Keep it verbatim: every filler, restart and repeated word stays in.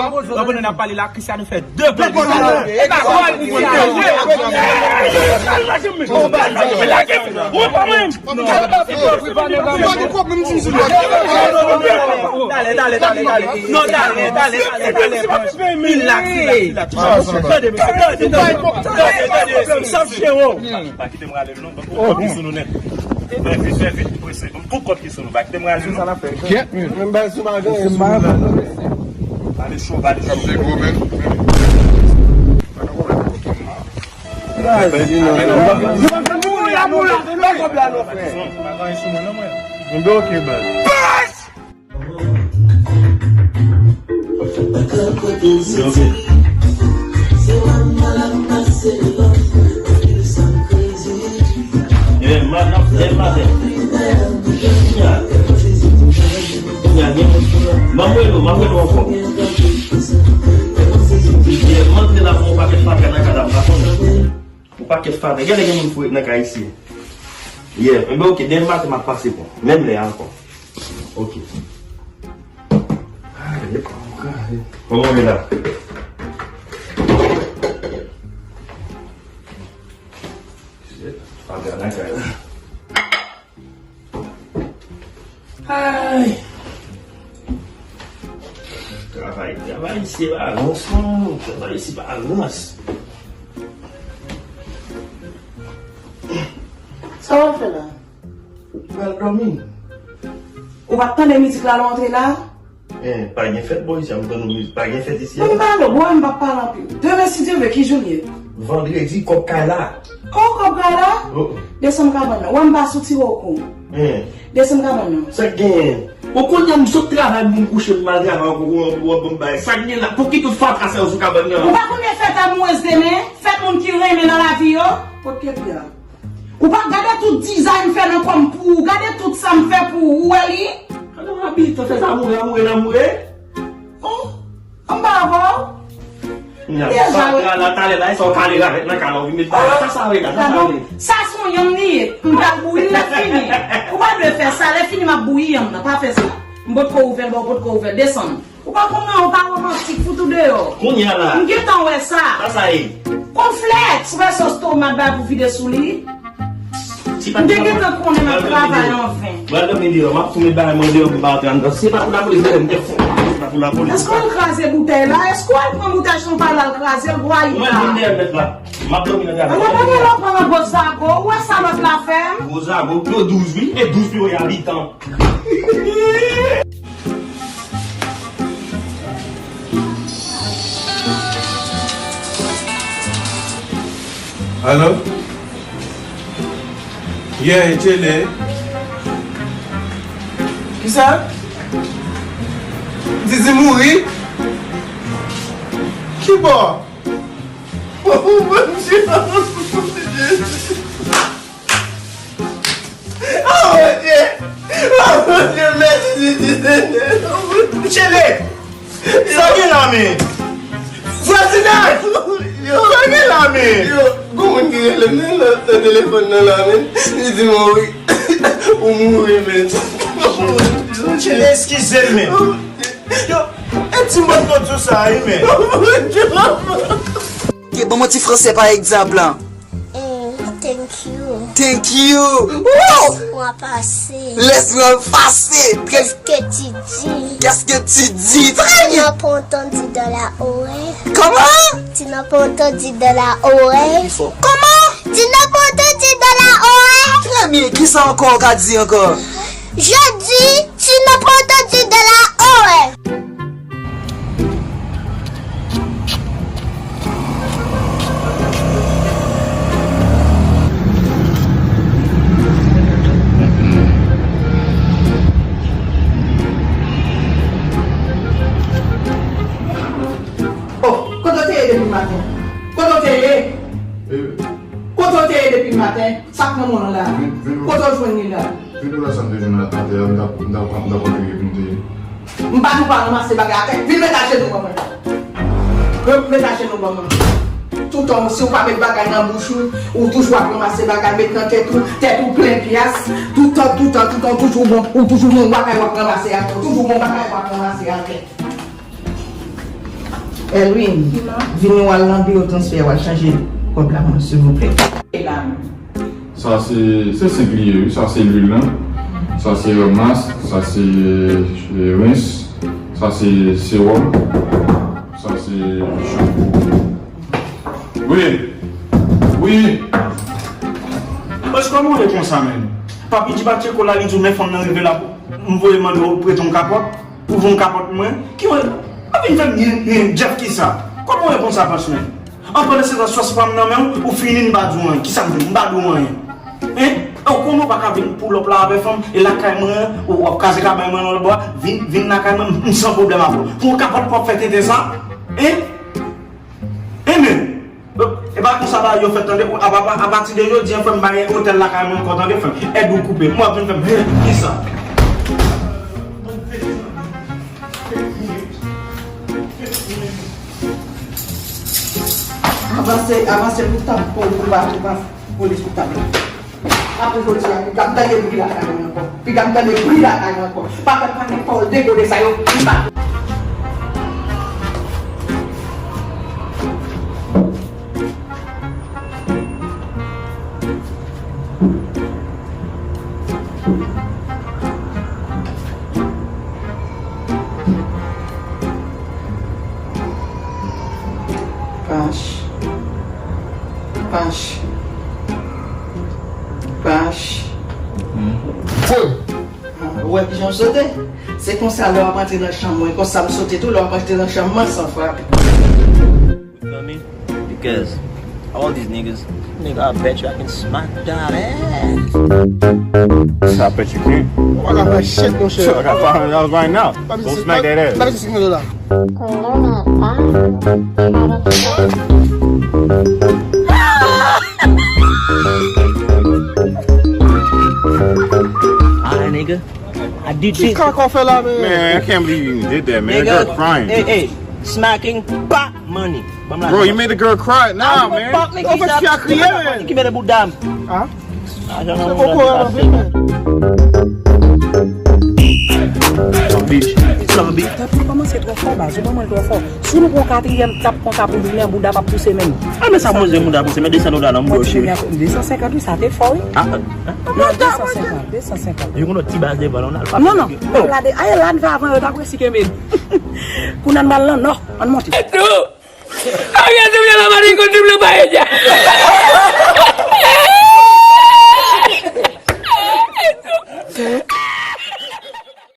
Pandan n ap pale la, Christian, nou fè de bandi. E pa bandi, se Talè, talè, talè, talè. Non, talè, talè, talè, talè. Relax, relax, relax. Tande, mesye, tande, tande, tande, tande, tande. Sa ap che, wo. Pa kite m rale l non, banm tout kòb ki sou nou nèt. Fè vit, fè vit, prese. Banm tout kòb ki sou nou, pa kite m rale l non. Kèt, men. Menm bay sou bagay, sou bagay. Pale cho, pale cho. Ap de gwo men. Mwen bloke, baz. Ban mwen lo, ban mwen lo ankò. M antre la pou yon pakèt fatra nan kay la, m pa konnen. Yon pakèt fatra. Genlè gen moun foure nan kay isi. Yeah, enben, ok, demen maten m ap pase pou. Menm lè a ankò. Ok. Ay, epa, kòman w ye la? Shit, fatra nan kay la. Ay! Travay, travay, se pa rans non. Travay, se pa rans. Sa w ap fè la? Pral dòmi. Ou pa t tande mizik la lè w antre la? Eh, pa gen fèt bò isi a, m tann yon mizik. Pa gen fèt isi a. Mwen pale, bò, m p ap pale anpil. Demen, si Dye vle, ki jou l ye? Vandredi, kòb kay la. Oh, kòb kay la? Oh. Desann kabann nan. Wè m pa sou ti woko. Eh. Desann kabann nan. Sa k genyen? Ou konnen m sot travay, m vin kouche, m al travay ankò, w ap ban m bagay. Sa k gen la? Pou ki tout fatra sa yo sou kabann nan? Ou pa konnen fèt amourèz demen? Fèt moun ki renmen nan lavi yo? Kot kepi a? Ou pa gade tout dizay m fè nan kò m pou ou, gade tout sa m fè pou ou, ou wè li? Gade yon abitan fè sa mouri, amoure nan mouri. Hum, m pa avè w. Deja, fatra la, talè la, e sa w kale ravèt nan kay la, ou vin met bagay. Sa, sa vre la, sa, sa vre. Sa se yon yanm li ye. M pral bouyi l lè fini. Ou pa dwe fè sa, lè fini m ap bouyi yanm nan, pa fè sa. M potko ouvè l ba w, potko ouvè l, desann. Ou pa konn non, ou pa womantik, fout ou deyò. Kounye a la. M gentan wè sa. Sa sa ye? Konflèks, ou wè sòs tomat ba pou vide sou li. M te gentan konnen m ap travay anven. Pral dòmi deyò, m ap tou met bagay mwen deyò pou m pa antre anndan. Se pa pou lapolis, m te fou. Se pa pou lapolis. Èske w al kraze boutèy la? Èske w al pran boutèy chanpay la, al kraze l, gwo ayit la? Mwen vin dèyè mèt la. M ap dòmi nan travay. Mwen pa gen lòt pran nan gwo zago, ou wè sa lòt la fè m? Gwo zago, yo douz wi, e douz pi yo ye abitan. Alo? Yeah, Tchele. Kisa? Zizi mouri? Ki bò? Oh, mon Dieu! Oh, mon Dieu! Oh, mon Dieu, mèsi, Senyè! Tchele! Sa gen la, men? Ferdinand! Sa gen la, men? Yo, gon moun ki rele m nan, nan, nan telefòn nan la, men. Li di mwen, wi, ou mouri, men. Tchele, eskize m, men. Yo, e ti mòd lòt jou sa, wi, men. Ok, ban mwen ti fransè pa egzanp lan. Mm, thank you. Thank you. Wow! Laisse-moi passer. Laisse-moi passer. Très Qu'est-ce que tu dis? Qu'est-ce que tu dis? Très Tu bien. N'as pas entendu de la oreille? Comment? Tu n'as pas entendu de la oreille? Comment? Tu n'as pas entendu de la oreille? Très bien. Kisa ankò ou ka di ankò? Je dis, tu n'as pas entendu de la oreille. Oh, kote w te ye depi maten? Kote w te ye? Eh. Kote w te ye depi maten? Sa k nan men w lan la? Vin, vin. Kote w jwenn li la? Vin wè sa m te jwenn atè a, m t ap, m t ap, m t ap antre epi m te. M pa di w pa ranmase bagay atè. Vin met ajenou ban mwen. Vin met ajenou ban mwen. Toutan, si w pa met bagay nan bouch ou, ou toujou ap ranmase bagay, met nan tèt ou, tèt ou plen pyas. Toutan, toutan, toutan, ou toujou gon, ou toujou gon bagay w ap ranmase atè. Ou toujou gon bagay w ap ranmase atè. Elwin, vini w al nan biwo transfè, w al chanje kòb la pou mwen, silvouplè. Sa se, se senp li ye, wi. Sa se lwil lan. Sa se mask. Sa se, e, rens. Sa se sewòm. Sa se chanpou. Wi. Wi. Bòs, kòman w ye konsa, menm? Papi di Patcheko la, li di w men fanm nan rive la, m voye mande w prete yon kapòt. Pou voye yon kapòt mwen, ki wè, pa vin fè m ri, ri, Jeff, kisa? Kòman w ye konsa, Patch, menm? An pandan se tan, sòs pa m nan men w, ou fini, m pa di w anyen. Kisa m di w? M pa di w anyen. Hein? Ou konnen w pa ka vin pull up la avè fanm, e lakay mwen, ou, w ap kraze kabann mwen nan lòt bò, vin, vin lakay mwen, m, m san pwoblèm avè w. Pou yon kapòt pou w ap fè tenten sa? Hein? Hein, men? E pa konsa bagay yo fèt, tande, a, a, a pati de jodi an, frè m, bagay otèl lakay mwen ankò, tande, frè m. Èd ou koupe. M wè w ap vin fè m, hein, kisa? Avanse, avanse pou tab, pou, pou, pou, pou, polis pou tab la. Apre jodi a, piga m tande bri lakay mwen ankò. Piga m tande bri lakay mwen ankò. Pa fè m pa gen pawòl degode sa yo. M pa Pach. Pach. Pach. Foy! Ah, ou wè kijan m sote? Se konsa lè w ap antre nan chanm mwen, konsa m sote tou, lè w ap antre nan chanm mwen san frape. With me? Because all these niggas, nigga, I bet you I can smack that ass. I bet you can. Ou pa ka fè shit, monchè. Sure, I got five hundred dollars right now. Go smack that ass. Ba m senk dola. Alright, nigga. I did this. Ki kaka w fè la, men? Man, I can't believe you even did that, man. Nigga, girl crying. Hey, hey, smacking, pop money. Bro, you made the girl cry. Nah, man. Ou fè fi a kriye, man. Ki mete bouda m. Ah? Son bitch. Son bitch. Tèt mwen kòmanse twò fò, baz. Ou ban mwen l twò fò. Si nou pran katriyèm tap konsa pou bouda, bouda p ap pouse menm. Ah, men sa mwen mouda pouse, men desann ou la nan mwen, cheri. De san senkant, wi, sa te fò, wi. Ah, ah. Non, de san senkant, de san senkant. Yo konn ti baz devan, non, al pa. Non, non. Gade, ay, la, n fè avan, yo t ap resi kenbe. Kounye a n pral nan nò, ann monte. Ariel te vle la mari konn te vle bay Elia.